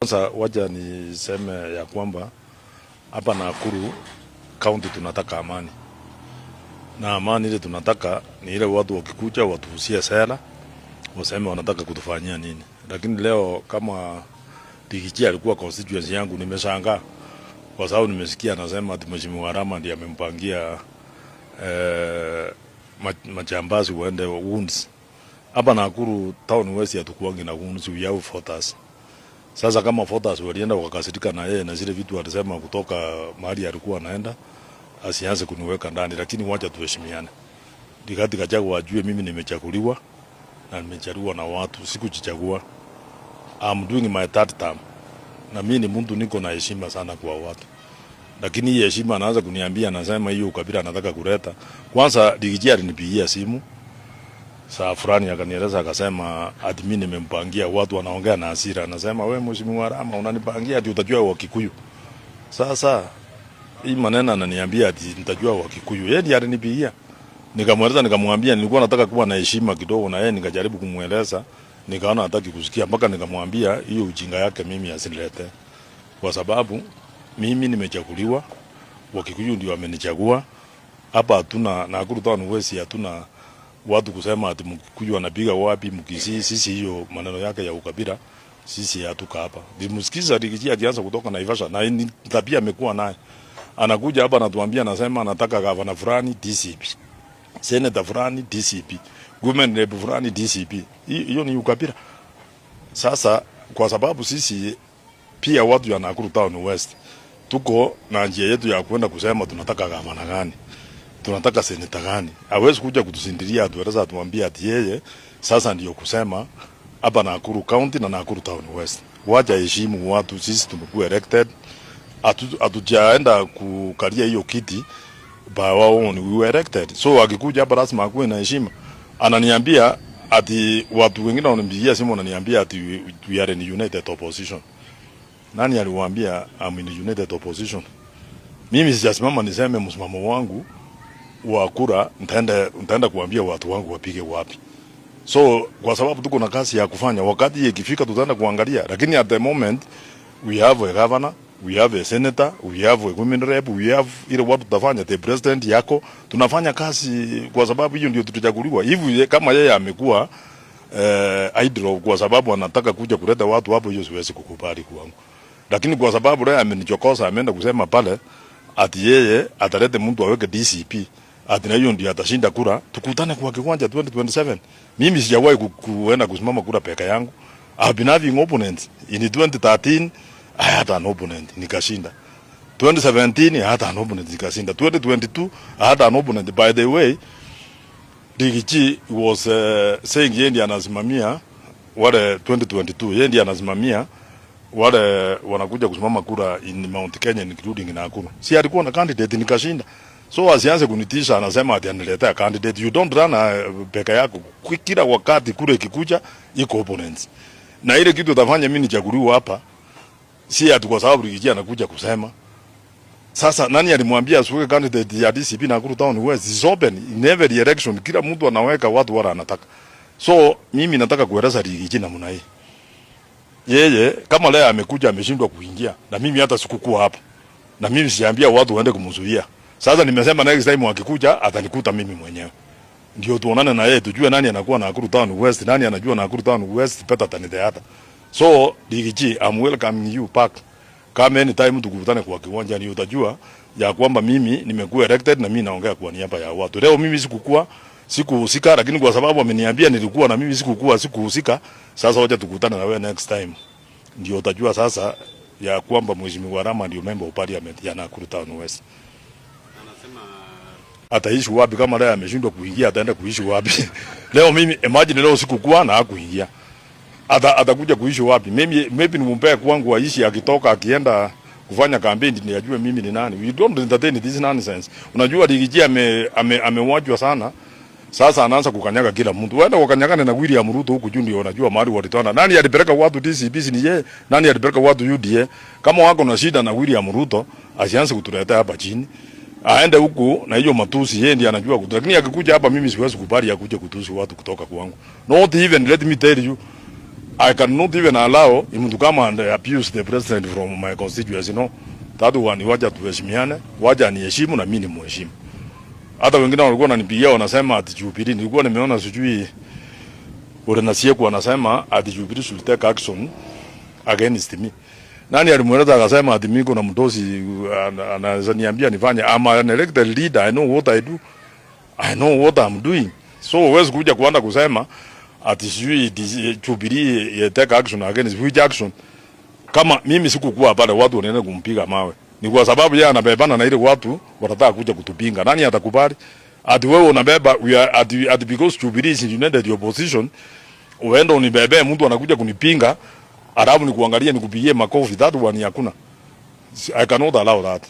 Sasa wacha niseme ya kwamba hapa Nakuru County tunataka amani, na amani ile tunataka ni ile watu wakikuja watuuzie sera, waseme wanataka kutufanyia nini. Lakini leo kama Riggy G alikuwa constituency yangu, nimeshangaa kwa sababu nimesikia anasema ati Mheshimiwa Arama ndiye amempangia majambazi waende goons. Hapa Nakuru Town West hatukuangi na goons, we have voters. Sasa kama voters walienda wakakasirika na yeye na zile vitu alisema kutoka mahali alikuwa anaenda, asianze kuniweka ndani, lakini wacha tuheshimiane. Rigathi Gachagua ajue mimi nimechaguliwa na nimechaguliwa na watu, sikujichagua. I'm doing my third term. Na mimi ni mtu niko na heshima sana kwa watu. Lakini hii heshima anaanza kuniambia, anasema hiyo ukabila anataka kuleta. Kwanza Riggy G alinipigia simu saa fulani akanieleza, akasema ati mimi nimempangia watu wanaongea na hasira, anasema, "We Mheshimiwa Arama, unanipangia ati utajua Wakikuyu." Sasa hii maneno ananiambia ati nitajua Wakikuyu, yeye ndiye alinipigia. Nikamweleza, nikamwambia nilikuwa nataka kuwa na heshima kidogo na yeye, nikajaribu kumweleza, nikaona hataki kusikia, mpaka nikamwambia hiyo ujinga yake mimi asinilete, kwa sababu mimi nimechaguliwa, Wakikuyu ndio wamenichagua. Hapa hatuna Nakuru Town West, hatuna watu kusema ati Mkikuyu anapiga wapi, Mkisii. Sisi hiyo maneno yake ya ukabila sisi hatuka hapa. Nilimsikiza Riggy G akianza kutoka Naivasha, na ni tabia amekuwa naye. Anakuja hapa anatuambia, anasema anataka gavana fulani DCP, senator fulani DCP, women rep fulani DCP. Hiyo ni ukabila. Sasa kwa sababu sisi pia watu ya Nakuru Town West tuko na njia yetu ya kwenda kusema tunataka gavana gani, tunataka seneta gani. Hawezi kuja kutusindilia atueleza atuambie ati yeye sasa ndio kusema hapa Nakuru County na Nakuru Town West. Wacha heshimu watu, sisi tumekuwa elected, hatujaenda kukalia hiyo kiti by our own, we were elected. So akikuja hapa lazima akuwe na heshima. Ananiambia ati watu wengine wananipigia simu wananiambia ati we are in united opposition. Nani aliwaambia I'm in united opposition? Mimi sijasimama niseme msimamo wangu wa kura nitaenda kuambia watu wangu wapige wapi. So kwa sababu tuko na kazi ya kufanya, wakati ikifika tutaenda kuangalia, lakini at the moment we have a governor, we have a senator, we have a women rep, we have ile watu tutafanya, the president yako, tunafanya kazi kwa sababu hiyo ndio tutachaguliwa. Hivi kama yeye amekuwa idle kwa sababu anataka kuja kuleta watu hapo, hiyo siwezi kukubali kwangu. Lakini kwa sababu leo amenichokoza, ameenda kusema pale ati yeye atalete mtu aweke DCP, ati na hiyo ndio atashinda kura, tukutane kwa kiwanja 2027. Mimi sijawahi kuenda kusimama kura peke yangu. I've been having opponents. In 2013 I had an opponent, nikashinda. 2017 I had an opponent, nikashinda. 2022 I had an opponent. By the way, Riggy G was saying yeye ndiye anasimamia wale 2022, yeye ndiye anasimamia wale wanakuja kusimama kura in Mount Kenya including Nakuru. Si alikuwa na candidate, nikashinda. So asianze kunitisha, anasema ati aniletea candidate. You don't run peke yako. Kila wakati kura ikikuja iko opponents. Na ile kitu utafanya mimi nichaguliwe hapa si ati kwa sababu Riggy G anakuja kusema. Sasa nani alimwambia asiweke candidate ya DCP Nakuru Town West? It's open in every election, kila mtu anaweka watu wala anataka. So mimi nataka kueleza Riggy G namna hii. Yeye kama leo amekuja ameshindwa kuingia, na mimi hata sikukuwa hapa, na mimi siambia watu waende kumzuia. Sasa nimesema next time wakikuja atanikuta mimi mwenyewe, ndio tuonane na yeye tujue nani anakuwa Nakuru Town West, nani anajua Nakuru Town West better than the other. So Riggy G, I'm welcoming you back. Kama anytime tukutane kwa kiwanja, ni utajua ya kwamba mimi nimekuwa elected na mimi naongea kwa niaba ya watu. Leo mimi sikukuwa, sikuhusika, lakini kwa sababu ameniambia nilikuwa na mimi sikukuwa, sikuhusika. Sasa wacha tukutane na wewe next time, ndio utajua sasa ya kwamba Mheshimiwa Arama ndio member of parliament ya Nakuru Town West. Anasema Ataishi wapi kama leo ameshindwa kuingia, ataenda kuishi wapi? Leo mimi, imagine leo sikukuwa na hakuingia. Atakuja kuishi wapi? Mimi maybe nimumpee kwangu aishi, akitoka akienda kufanya kampeni ni ajue mimi ni nani. We don't entertain this nonsense. Unajua Riggy G amewajwa sana. Sasa anaanza kukanyaga kila mtu. Waenda wakanyagane na William Ruto huku juu ndio unajua mahali walitoana. Nani alipeleka watu DCP ni yeye? Nani alipeleka watu UDA? Kama wako na shida na William Ruto, asianze kutuletea hapa chini. Aende huku na hiyo matusi, yeye ndiye anajua kutu. Lakini akikuja hapa mimi siwezi kubali akuje kutusi watu kutoka kwangu. Not even, let me tell you. I cannot even allow him to come and abuse the president from my constituency. No. That one, wacha tuheshimiane, wacha niheshimu na mimi nimheshimu. Hata wengine walikuwa wananipigia wanasema ati Jubilee, nilikuwa nimeona sijui Ole Nasieku anasema ati Jubilee should take action against me. Nani alimweleza akasema ati mimi kuna mdosi anaweza niambia nifanye? I'm an elected leader, I know what I do. I know what I'm doing. So huwezi kuja kuanza kusema ati sijui Jubilee take action against which action? Kama mimi sikukuwa pale, watu wanaenda kumpiga mawe. Ni kwa sababu yeye anabebana na ile watu wanataka kuja kutupinga. Nani atakubali? Ati wewe unabeba we are ati because Jubilee is united the opposition, uende unibebe mtu anakuja kunipinga, alafu nikuangalie nikupigie makofi. That one hakuna. I cannot allow that.